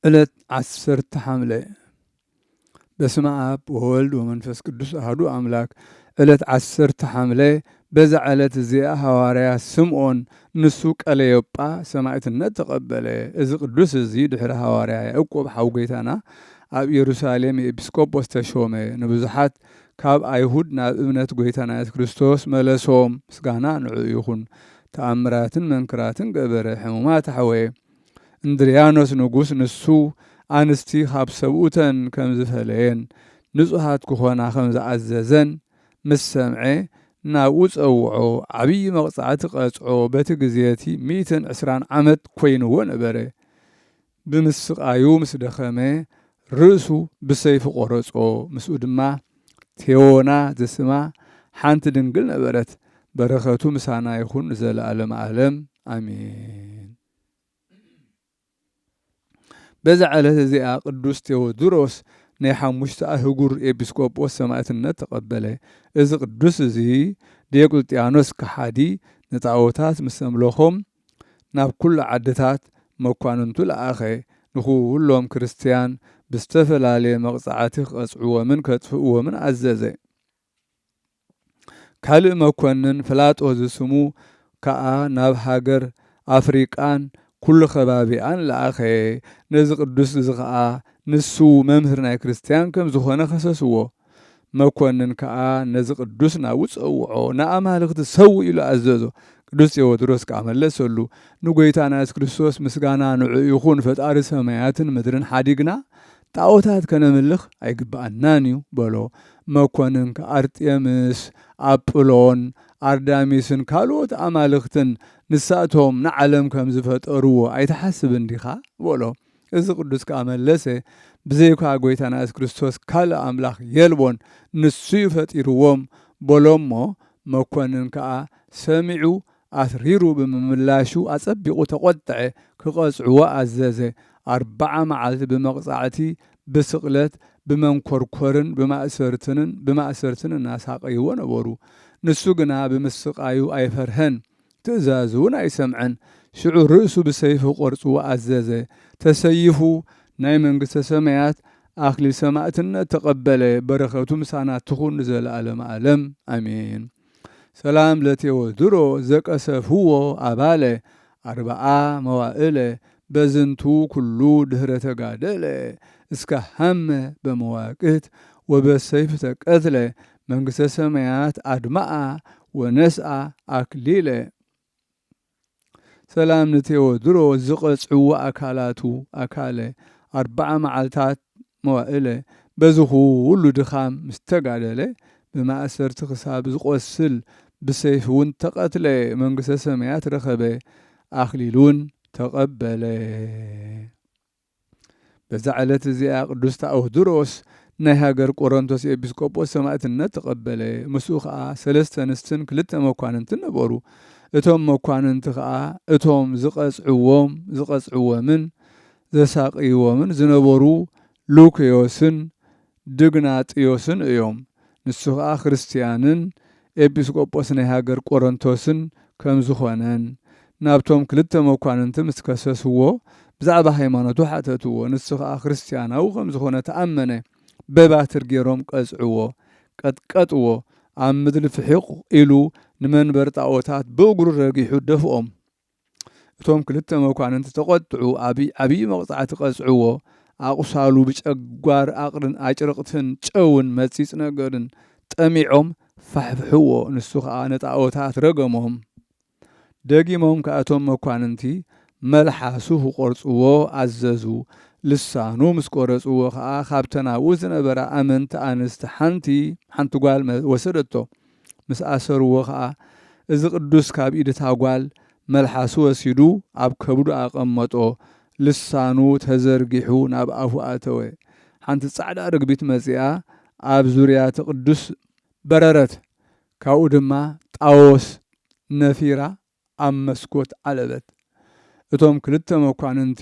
ዕለት ዓሰርተ ሓምለ። በስመ ኣብ ወወልድ ወመንፈስ ቅዱስ ኣሐዱ ኣምላክ። ዕለት ዓሰርተ ሓምለ፣ በዛ ዕለት እዚኣ ሃዋርያ ስምዖን፣ ንሱ ቀለዮጳ፣ ሰማዕትነት ተቐበለ። እዚ ቅዱስ እዚ ድሕሪ ሃዋርያ ያዕቆብ ሓው ጐይታና ኣብ ኢየሩሳሌም ኤጲስቆጶስ ተሾመ። ንብዙሓት ካብ ኣይሁድ ናብ እምነት ጐይታና የሱስ ክርስቶስ መለሶም። ምስጋና ንዕኡ ይኹን። ተኣምራትን መንክራትን ገበረ። ሕሙማት ኣሕወየ። እንድርያኖስ ንጉስ ንሱ ኣንስቲ ካብ ሰብኡተን ከም ዝፈለየን ንጹሃት ክኾና ከም ዝኣዘዘን ምስ ሰምዐ፣ ናብኡ ጸውዖ፣ ዓብዪ መቕጻዕቲ ቀጽዖ። በቲ ግዜ እቲ ሚእትን ዕስራን ዓመት ኮይንዎ ነበረ። ብምስቓዩ ምስ ደኸመ፣ ርእሱ ብሰይፊ ቆረጾ። ምስኡ ድማ ቴዎና ዝስማ ሓንቲ ድንግል ነበረት። በረኸቱ ምሳና ይኹን ንዘለኣለም ዓለም። ኣሜን። በዛ ዕለት እዚኣ ቅዱስ ቴዎድሮስ ናይ ሓሙሽተ ኣህጉር ኤጲስቆጶስ ሰማዕትነት ተቐበለ። እዚ ቅዱስ እዚ ዲዮቅልጥያኖስ ከሓዲ ንጣዖታት ምስ ኣምለኾም፣ ናብ ኩሉ ዓድታት መኳንንቱ ለኣኸ። ንኹሎም ክርስትያን ብዝተፈላለየ መቕጻዕቲ ክቐጽዕዎምን ከጥፍእዎምን ኣዘዘ። ካልእ መኮንን ፍላጦ ዝስሙ ከኣ ናብ ሃገር ኣፍሪቃን ኩሉ ከባቢኣን ለኣኸ። ነዚ ቅዱስ እዚ ኸኣ ንሱ መምህር ናይ ክርስትያን ከም ዝኾነ ከሰስዎ። መኮንን ከኣ ነዚ ቅዱስ ናብኡ ጸውዖ፣ ንኣማልኽቲ ሰው ኢሉ ኣዘዞ። ቅዱስ ቴዎድሮስ ከኣ መለሰሉ፣ ንጐይታና የሱስ ክርስቶስ ምስጋና ንዕኡ ይኹን፣ ፈጣሪ ሰማያትን ምድርን ሓዲግና ጣዖታት ከነምልኽ ኣይግብኣናን እዩ በሎ። መኮንን ከኣ ኣርጤምስ፣ ኣጵሎን፣ ኣርዳሚስን ካልኦት ኣማልኽትን ንሳቶም ንዓለም ከም ዝፈጠርዎ ኣይትሓስብን ዲኻ? በሎ። እዚ ቅዱስ ከኣ መለሰ፣ ብዘይካ ጐይታና የሱስ ክርስቶስ ካልእ ኣምላኽ የልቦን፣ ንሱ እዩ ፈጢርዎም በሎ እሞ፣ መኮንን ከኣ ሰሚዑ ኣትሪሩ ብምምላሹ ኣጸቢቑ ተቖጥዐ፣ ክቐጽዕዎ ኣዘዘ። ኣርብዓ መዓልቲ ብመቕጻዕቲ፣ ብስቕለት፣ ብመንኮርኮርን ብማእሰርትንን፣ ብማእሰርትን እናሳቐይዎ ነበሩ። ንሱ ግና ብምስቓዩ ኣይፈርሀን፣ ትእዛዝ እውን ኣይሰምዐን። ሽዑ ርእሱ ብሰይፊ ክቖርጽዎ ኣዘዘ። ተሰይፉ ናይ መንግስተ ሰማያት ኣኽሊል ሰማዕትነት ተቐበለ። በረኸቱ ምሳና ትኹን ንዘለዓለመ ዓለም። ኣሜን። ሰላም ለቴዎድሮ ዘቀሰፍዎ ኣባለ ኣርብዓ መዋእለ በዝንቱ ኩሉ ድህረ ተጋደለ እስከ ሃመ በመዋቅት ወበሰይፍ ተቀትለ መንግስተ ሰማያት ኣድማኣ ወነስኣ ኣክሊለ። ሰላም ንቴዎድሮ ዝቐጽዕዎ ኣካላቱ ኣካለ ኣርብዓ መዓልታት መዋእለ በዚ ኩሉ ድኻም ምስ ተጋደለ ብማእሰርቲ ክሳብ ዝቆስል ብሰይፊ እውን ተቐትለ መንግስተ ሰማያት ረኸበ ኣኽሊል እውን ተቐበለ። በዛ ዕለት እዚኣ ቅዱስ ታኦድሮስ ናይ ሃገር ቆሮንቶስ ኤጲስቆጶስ ሰማዕትነት ተቐበለ። ምስኡ ኸዓ ሰለስተ ኣንስትን ክልተ መኳንንትን ነበሩ። እቶም መኳንንቲ ኸዓ እቶም ዝቐጽዕዎም ዝቐጽዕዎምን ዘሳቕይዎምን ዝነበሩ ሉክዮስን ድግናጥዮስን እዮም። ንሱ ኸዓ ክርስትያንን ኤጲስቆጶስ ናይ ሃገር ቆሮንቶስን ከም ዝኾነን ናብቶም ክልተ መኳንንቲ ምስ ከሰስዎ ብዛዕባ ሃይማኖቱ ሓተትዎ። ንሱ ኸዓ ክርስትያናዊ ከም ዝኾነ ተኣመነ። በባትር ገይሮም ቀጽዕዎ፣ ቀጥቀጥዎ። ኣብ ምድሪ ፍሒቕ ኢሉ ንመንበር ጣዖታት ብእግሩ ረጊሑ ደፍኦም። እቶም ክልተ መኳንንቲ ተቖጥዑ፣ ዓብዪ መቕጻዕቲ ቀጽዕዎ። ኣቑሳሉ ብጨጓር ኣቕርን ኣጭርቕትን ጨውን መጺጽ ነገርን ጠሚዖም ፋሕፍሕዎ። ንሱ ኸኣ ንጣኦታት ረገሞም። ደጊሞም ከኣ እቶም መኳንንቲ መልሓሱ ክቖርጽዎ ኣዘዙ። ልሳኑ ምስ ቆረጽዎ ኸኣ ካብተን ኣብኡ ዝነበራ ኣመንቲ ኣንስቲ ሓንቲ ሓንቲ ጓል መ- ወሰደቶ። ምስ ኣሰርዎ ኸኣ እዚ ቅዱስ ካብ ኢድ እታ ጓል መልሓሱ ወሲዱ ኣብ ከብዱ ኣቐመጦ። ልሳኑ ተዘርጊሑ ናብ ኣፉ ኣተወ። ሓንቲ ጻዕዳ ርግቢት መጺኣ ኣብ ዙርያ እቲ ቅዱስ በረረት። ካብኡ ድማ ጣዎስ ነፊራ ኣብ መስኮት ዓለበት። እቶም ክልተ መኳንንቲ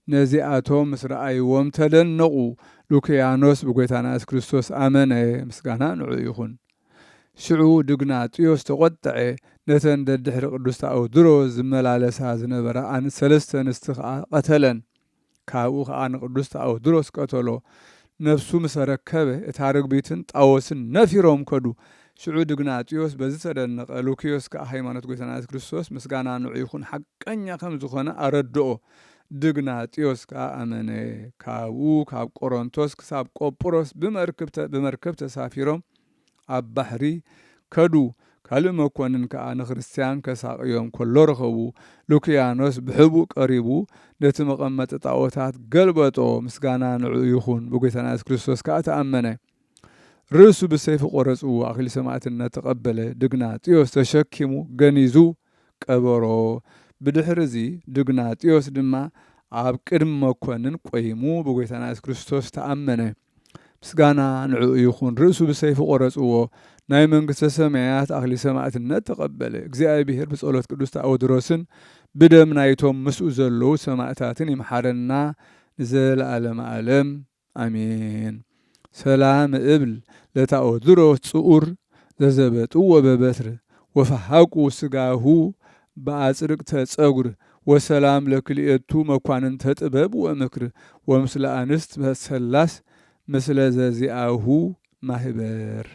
ነዚኣቶም ምስ ረኣይዎም ተደነቑ። ሉክያኖስ ብጎይታና የሱስ ክርስቶስ ኣመነ፣ ምስጋና ንዕኡ ይኹን። ሽዑ ድግናጥዮስ ተቖጥዐ፣ ነተን ደድሕሪ ቅዱስ ታኦድሮስ ዝመላለሳ ዝነበራ ኣን- ሰለስተ ኣንስቲ ኸኣ ቀተለን። ካብኡ ኸኣ ንቅዱስ ታኦድሮስ ቀተሎ። ነፍሱ ምስ ኣረከበ፣ እታ ርግቢትን ጣኦስን ነፊሮም ከዱ። ሽዑ ድግናጥዮስ በዚ ተደነቐ። ሉክዮስ ከኣ ሃይማኖት ጐይታና የሱስ ክርስቶስ፣ ምስጋና ንዑ ይኹን፣ ሓቀኛ ከም ዝኾነ ኣረድኦ። ድግናጥዮስ ከኣ ኣመነ። ካብኡ ካብ ቆሮንቶስ ክሳብ ቆጵሮስ ብመርክብ ተ-፣ ብመርከብ ተሳፊሮም ኣብ ባሕሪ ከዱ። ካልእ መኮንን ከኣ ንክርስትያን ከሳቕዮም ከሎ ረኸቡ። ሉክያኖስ ብሕቡእ ቀሪቡ ነቲ መቐመጢ ጣኦታት ገልበጦ። ምስጋና ንዕኡ ይኹን። ብጐይታና የሱስ ክርስቶስ ከኣ ተኣመነ። ርእሱ ብሰይፊ ቆረጽዎ፣ ኣኽሊል ሰማዕትነት ተቐበለ። ድግናጥዮስ ተሸኪሙ ገኒዙ ቀበሮ። ብድሕርዚ ድግናጥዮስ ድማ ኣብ ቅድሚ መኮንን ቆይሙ ብጎይታና የሱስ ክርስቶስ ተኣመነ። ምስጋና ንዕኡ ይኹን። ርእሱ ብሰይፊ ቆረጽዎ። ናይ መንግስተ ሰማያት ኣኽሊል ሰማዕትነት ተቐበለ። እግዚኣብሔር ብጸሎት ቅዱስ ታኦድሮስን ብደም ናይቶም ምስኡ ዘለዉ ሰማዕታትን ይምሓረና ንዘለዓለመ ዓለም። ኣሜን። ሰላም እብል ለታኦድሮስ ጽኡር ዘዘበጥዎ በበትር ወፈሃቁ ስጋሁ በአጽርቅተ ጸጉር ወሰላም ለክልኤቱ መኳንንተ ጥበብ ወምክር ወምስለ አንስት ሰላስ ምስለ ዘዚአሁ ማህበር።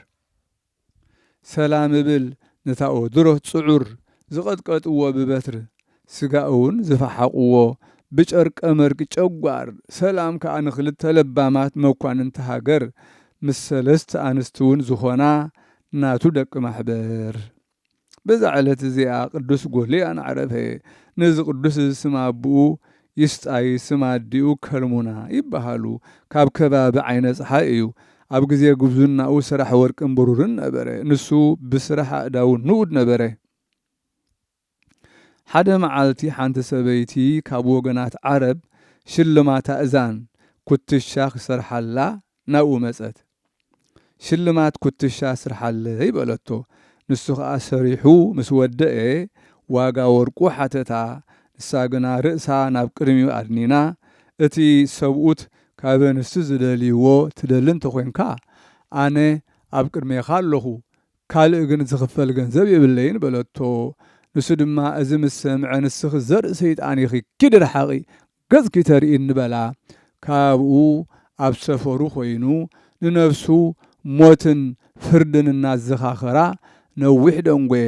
ሰላም እብል ንታኦድሮስ ጽዑር ዝቐጥቀጥዎ ብበትር፣ ስጋኡን ዝፈሓቕዎ ብጨርቀ መርቂ ጨጓር፣ ሰላም ከኣ ንኽልተ ለባማት መኳንንቲ ሃገር፣ ምስ ሰለስተ ኣንስቲ እውን ዝኾና ናቱ ደቂ ማሕበር። በዛ ዕለት እዚኣ ቅዱስ ጎልያን ዓረፈ። ነዚ ቅዱስ እዚ ስም ኣቦኡ ይስጣይ፣ ስም ኣዲኡ ከልሙና ይበሃሉ። ካብ ከባቢ ዓይነ ጸሓይ እዩ። ኣብ ግዜ ጉብዝናኡ ስራሕ ወርቅን ብሩርን ነበረ። ንሱ ብስራሕ ኣእዳዉ ንኡድ ነበረ። ሓደ መዓልቲ ሓንቲ ሰበይቲ ካብ ወገናት ዓረብ ሽልማት ኣእዛን፣ ኩትሻ፣ ክሰርሓላ ናብኡ መጸት። ሽልማት ኩትሻ ስርሓለይ በለቶ። ንሱ ኸኣ ሰሪሑ ምስ ወደአ ዋጋ ወርቁ ሓተታ። ንሳ ግና ርእሳ ናብ ቅድሚኡ ኣድኒና፣ እቲ ሰብኡት ካብ ኣንስቲ ዝደልይዎ ትደሊ እንተኾይንካ፣ ኣነ ኣብ ቅድሜኻ ኣለኹ፣ ካልእ ግን ዝኽፈል ገንዘብ የብለይን በለቶ። ንሱ ድማ፣ እዚ ምስ ሰምዐ፣ ንስኺ ዘርኢ ሰይጣን ኢኺ፣ ኪዲ ርሓቒ፣ ገጽኪ ተርእይኒ በላ። ካብኡ ኣብ ሰፈሩ ኮይኑ ንነፍሱ ሞትን ፍርድን እናዘኻኸራ ነዊሕ ደንጎየ።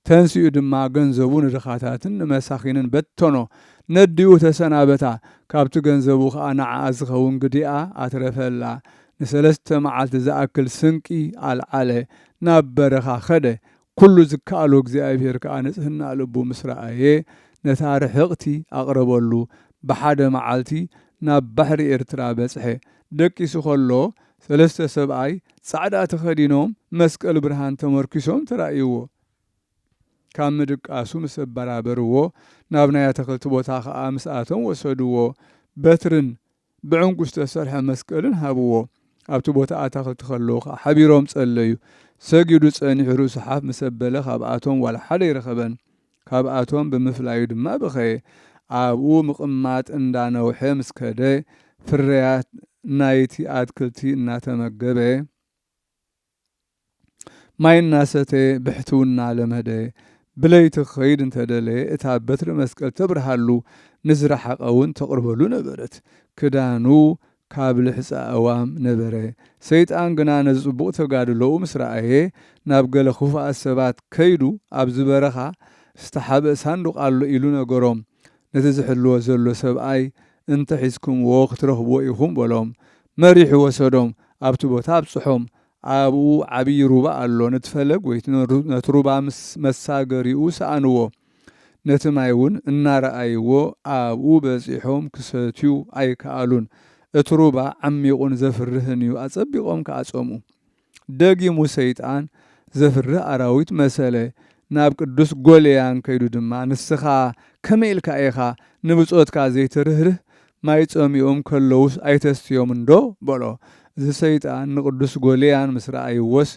ተንሲኡ ድማ ገንዘቡ ንድኻታትን ንመሳኺንን በተኖ። ነዲኡ ተሰናበታ። ካብቲ ገንዘቡ ኸኣ ንዓኣ ዝኸውን ግዲኣ ኣትረፈላ። ንሰለስተ መዓልቲ ዝኣክል ስንቂ ኣልዓለ። ናብ በረኻ ኸደ። ኩሉ ዝከኣሎ እግዚኣብሔር ከኣ ንጽህና ልቡ ምስ ረኣየ፣ ነታ ርሕቕቲ ኣቕረበሉ። ብሓደ መዓልቲ ናብ ባሕሪ ኤርትራ በጽሐ። ደቂሱ ኸሎ፣ ሰለስተ ሰብኣይ ጻዕዳ ተኸዲኖም፣ መስቀል ብርሃን ተመርኪሶም ተራእይዎ። ካብ ምድቃሱ ምስ ኣበራበርዎ፣ ናብ ናይ ኣትክልቲ ቦታ ኸኣ ምስኣቶም ወሰድዎ። በትርን ብዕንቁ ዝተሰርሐ መስቀልን ሃብዎ። ኣብቲ ቦታ ኣታኽልቲ ከለዉ ኸኣ ሓቢሮም ጸለዩ። ሰጊዱ ጸኒሑ ርእሱ ሓፍ ምስ ኣበለ፣ ካብኣቶም ዋላ ሓደ ኣይረኸበን። ካብኣቶም ብምፍላዩ ድማ በኸየ። ኣብኡ ምቕማጥ እንዳነውሐ ምስ ከደ፣ ፍርያት ናይቲ ኣትክልቲ እናተመገበ፣ ማይ እናሰተየ ብሕትውና ለመደ። ብለይቲ ክኸይድ እንተደለየ፣ እታ በትሪ መስቀል ተብርሃሉ፣ ንዝረሓቐ እውን ተቕርበሉ ነበረት። ክዳኑ ካብ ልሕጻ ኣእዋም ነበረ። ሰይጣን ግና ነዚ ጽቡቕ ተጋድሎኡ ምስ ረኣየ፣ ናብ ገለ ክፉኣት ሰባት ከይዱ፣ ኣብዚ በረኻ ዝተሓብአ ሳንዱቕ ኣሎ ኢሉ ነገሮም። ነቲ ዝሕልዎ ዘሎ ሰብኣይ፣ እንተ ሒዝኩምዎ ክትረኽብዎ ኢኹም በሎም። መሪሑ ወሰዶም፣ ኣብቲ ቦታ ኣብጽሖም። ኣብኡ ዓብዪ ሩባ ኣሎ። ነቲ ፈለግ ወይ ነቲ ሩ-፣ ነቲ ሩባ ምስ መሳገሪኡ ሰኣንዎ። ነቲ ማይ እውን እናረኣይዎ ኣብኡ በጺሖም ክሰትዩ ኣይከኣሉን። እቲ ሩባ ዓሚቑን ዘፍርህን እዩ። ኣጸቢቖም ከኣ ጸምኡ። ደጊሙ ሰይጣን ዘፍርህ ኣራዊት መሰለ። ናብ ቅዱስ ጎልያን ከይዱ ድማ፣ ንስኻ ከመይ ኢልካ ኢኻ ንብጾትካ ዘይትርህርህ? ማይ ጸሚኦም ከለዉስ ኣይተስትዮም እንዶ? በሎ። እዚ ሰይጣን ንቅዱስ ጎልያን ምስ ረኣይዎስ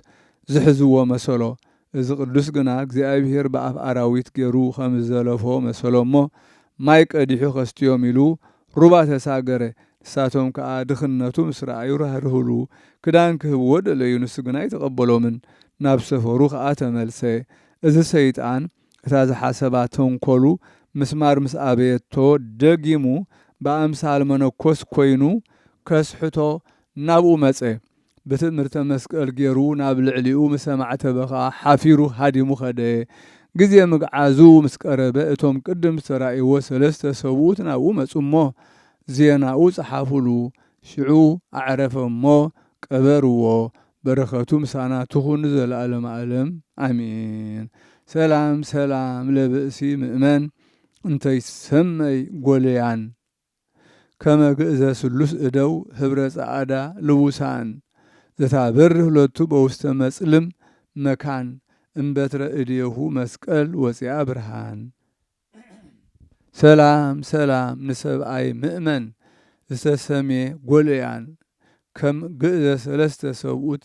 ዝሕዝዎ መሰሎ። እዚ ቅዱስ ግና እግዚኣብሔር ብኣፍ ኣራዊት ገይሩ ከም ዝዘለፎ መሰሎ እሞ፣ ማይ ቀዲሑ ከስትዮም ኢሉ ሩባ ተሳገረ። ንሳቶም ከኣ ድኽነቱ ምስ ረኣዩ ራህርህሉ፣ ክዳን ክህብዎ ደለዩ፣ ንሱ ግና ኣይተቐበሎምን። ናብ ሰፈሩ ከኣ ተመልሰ። እዚ ሰይጣን እታ ዝሓሰባ ተንኮሉ ምስማር ምስ ኣበየቶ፣ ደጊሙ ብኣምሳል መነኮስ ኮይኑ ከስሕቶ ናብኡ መጸ። ብትእምርተ መስቀል ገይሩ ናብ ልዕሊኡ ምስ ሰማዕተ በኻ ሓፊሩ ሃዲሙ ኸደ። ግዜ ምግዓዙ ምስ ቀረበ እቶም ቅድም ዝተራእይዎ ሰለስተ ሰብኡት ናብኡ መጹ እሞ ዜናኡ ጸሓፉሉ። ሽዑ ኣዕረፈ እሞ ቀበርዎ። በረኸቱ ምሳና ትኹን ንዘለኣለመ ዓለም ኣሜን። ሰላም ሰላም ለብእሲ ምእመን እንተይሰመይ ጎልያን ከመ ግእዘ ስሉስ እደው ህብረ ጸዓዳ ልቡሳን ዘታበርህ ሎቱ በውስተ መጽልም መካን እምበትረ እድየሁ መስቀል ወፂኣ ብርሃን። ሰላም ሰላም ንሰብኣይ ምእመን ዝተሰሜ ጎልያን ከም ግእዘ ሰለስተ ሰብኡት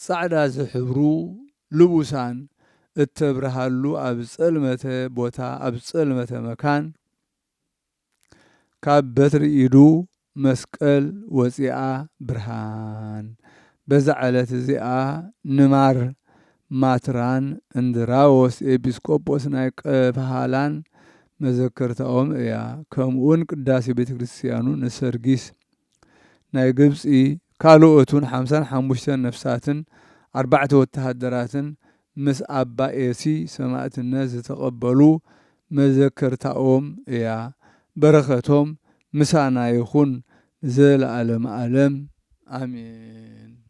ጻዕዳ ዝሕብሩ ልቡሳን እተብርሃሉ ኣብ ጸልመተ ቦታ ኣብ ጸልመተ መካን ካብ በትሪ ኢዱ መስቀል ወፂኣ ብርሃን። በዛ ዕለት እዚኣ ንማር ማትራን እንድራዎስ ኤጲስቆጶስ ናይ ቀፍሃላን መዘከርታኦም እያ። ከምኡውን ቅዳሴ ቤተ ክርስቲያኑ ንሰርጊስ ናይ ግብፂ ካልኦቱን ሓምሳን ሓሙሽተን ነፍሳትን ኣርባዕተ ወተሃደራትን ምስ ኣባ ኤሲ ሰማእትነት ዝተቐበሉ መዘከርታኦም እያ። በረኸቶም ምሳና ይኹን ንዘለዓለመ ዓለም ኣሜን።